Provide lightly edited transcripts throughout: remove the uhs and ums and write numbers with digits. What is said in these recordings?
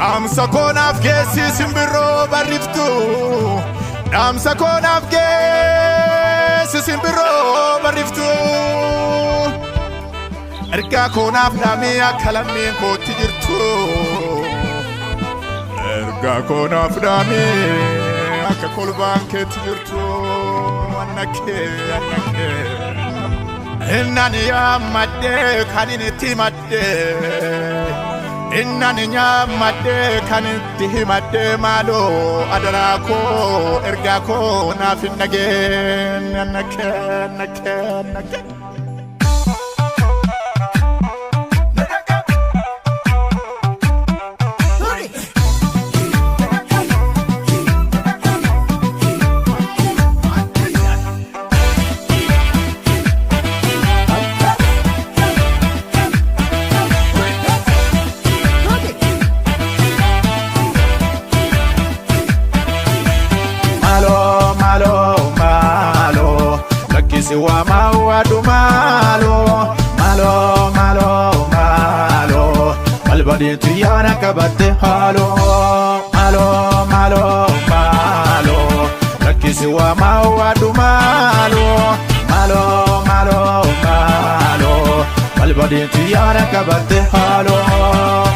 Dhaamsa koonaaf geessi simbirroo barriftu. Dhaamsa koonaaf geessi simbirroo barriftu. Ergaa koonaaf dhaamee akka lammiin kootti jirtu. Ergaa koonaaf dhaamee akka kolbaan keetti jirtu. Annakee annakee. Innan yaammadhee kan inni itti himadhee. Innan nyaammadhee kan itti himadhee maaloo adaraa koo ergaa koo naaf hin dhageenye annakee annakee annakee. Maaloo maaloo maaloo lakkisi waamaa waadhu maaloo maaloo maaloo maaloo balbaleetu yaana qabatte haaloo maaloo maaloo maaloo lakkisi waamaa waadhu maaloo maaloo maaloo maaloo balbaleetu yaana qabatte haaloo.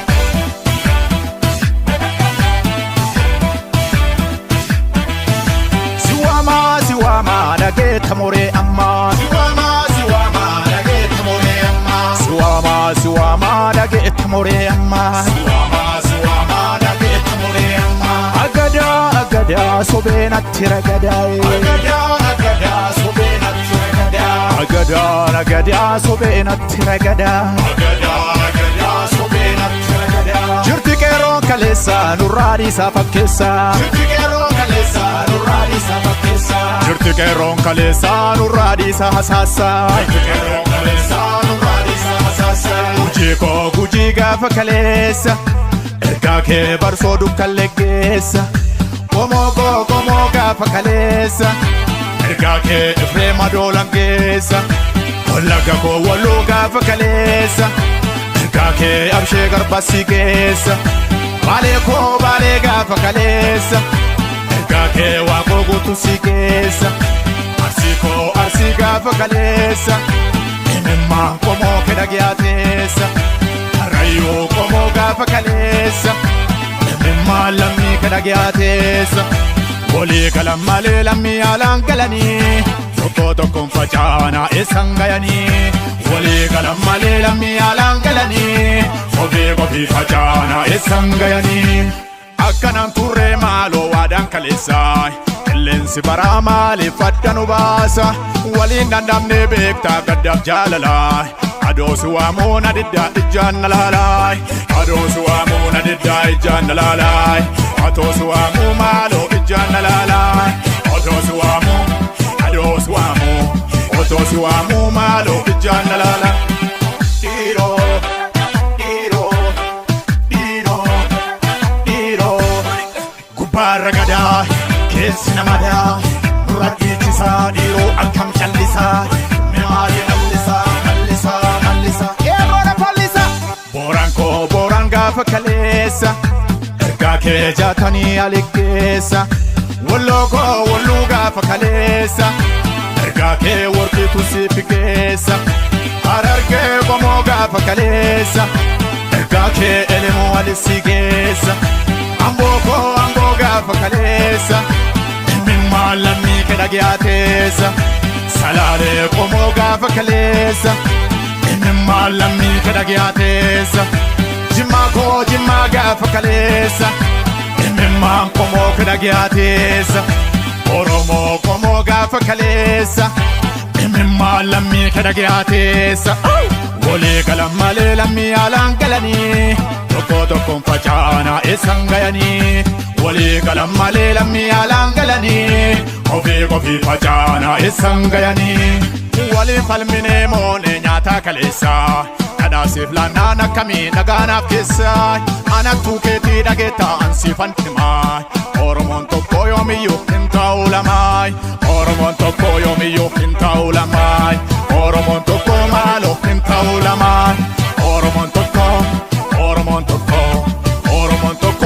Siwama siwama dhageetta moree ammaa. Siwama siwama dhageetta moree ammaa. Siwama siwama dhageetta moree ammaa. Siwama siwama dhageetta moree ammaa. Agadaa agadaa sobee natti ragadaa. Agadaa agadaa sobee natti ragadaa. Agadaa agadaa sobee natti ragadaa. Agadaa agadaa sobee natti ragadaa. Jirti qeerroon kaleessa nurraa dhiisaa fakkeessa. Jirti qeerroon kaleessa nurraa dhiisaa fakkeessa. Jirti qeerroon kaleessa nurraa dhiisaa hasaasa. Jirti qeerroon kaleessa nurraa dhiisaa hasaasa. Gujii koo gujii gaafa kaleessa. Ergaa kee barsoo dukkan geessa. Qomoo koo qomoo gaafa kaleessa. Ergaa kee Efreema doolan geessa. Wallagga koo walloo gaafa kaleessa. Ergaa kee abshee garbasii geessa. Baalee koo baalee gaafa kaleessa. Ergaa kee waaqoo guutuu si geessa. Arsii koo arsii gaafa kaleessa. Imimmaan qomoo kee dhagiyaateessa. Karrayyuu qomoo gaafa kaleessa. Imimmaan lammii kee dhagiyaateessa. Walii galan malee lammii alaan galanii. Tokko tokkoon facaanaa eessan gayanii. Walii galan malee lammii alaan galanii. Ofii qofii facaanaa eessan gayanii. Akkanaan turre maaloo waadaan kaleessa. Qilleensi baraa maaliif adda nu baasa? Waliin dandamnee beektaa gaddaaf jaalala. Adoosi waamuun adiddaa ijaan na laalaa. Adoosi waamuun adiddaa ijaan na laalaa. Atoosi waamuu maaloo ijaan na laalaa. Otoosi waamuu adoosi waamuu. Otoosi waamuu maaloo ijaan na laalaa. Dhiiroo dhiiroo dhiiroo dhiiroo. Gubbaarra gadaa keessi namadaa nurra dhiichisaa dhiiroo akkam callisaa mimaali mallisaa mallisaa mallisaa qeerroodha fallisaa. Booraan koo booraan gaafa kaleessa ergaa kee jaatanii aliggeessa walloo koo walluu gaafa kaleessa ergaa kee warqiitu siif geessa harargee qomoo gaafa kaleessa ergaa kee elemoo alisii geessa. Amboo koo amboo gaafa kaleessa imimmaan lammii kee dhagiyaateessa salaalee qomoo gaafa kaleessa imimmaan lammii kee dhagiyaateessa jimmaa koo jimmaa gaafa kaleessa imimmaan qomoo kee dhagiyaateessa oromoo qomoo gaafa kaleessa imimmaan lammii kee dhagiyaateessa. Walii galan malee lammii alaan galanii tokko tokkoon facaanaa eessan gayanii. Walii galan malee lammii alaan galanii ofii qofii facaanaa eessan gayanii. Waliin falminee moonee nyaataa kaleessa. Dhadhaasiif laannaan akkamii dhagaanaaf keessa. Anattuu keetii dhageettaa ansiifan himaa. Oromoon tokko yoomiyyuu hin ta'u lamaa. Oromoon tokko yoomiyyuu hin ta'u lamaa. Oromoon tokko maaloo hin ta'u lamaa. Oromoon tokko Oromoon tokko Oromoon tokko.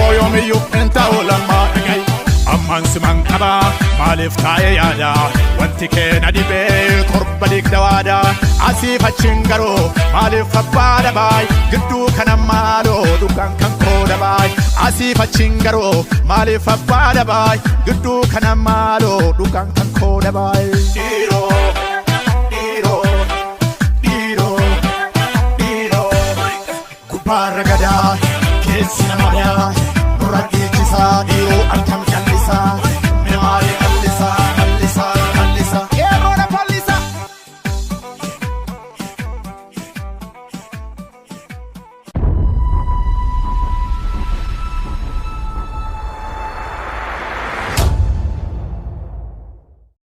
Maaliif taa'ee yaada? Wanti kee na dhibee torba digdawaada. Asiif achiin garuu maaliif abbaa dabaay? Gidduu kana maaloo dhugaan kan koo dabaay? Asiif achiin garuu maaliif abbaa dabaay? Gidduu kana maaloo dhugaan kan koo dabaay? Dhiiroo, dhiiroo, dhiiroo, dhiiroo. Gubbaarra gadaa keessi namaa.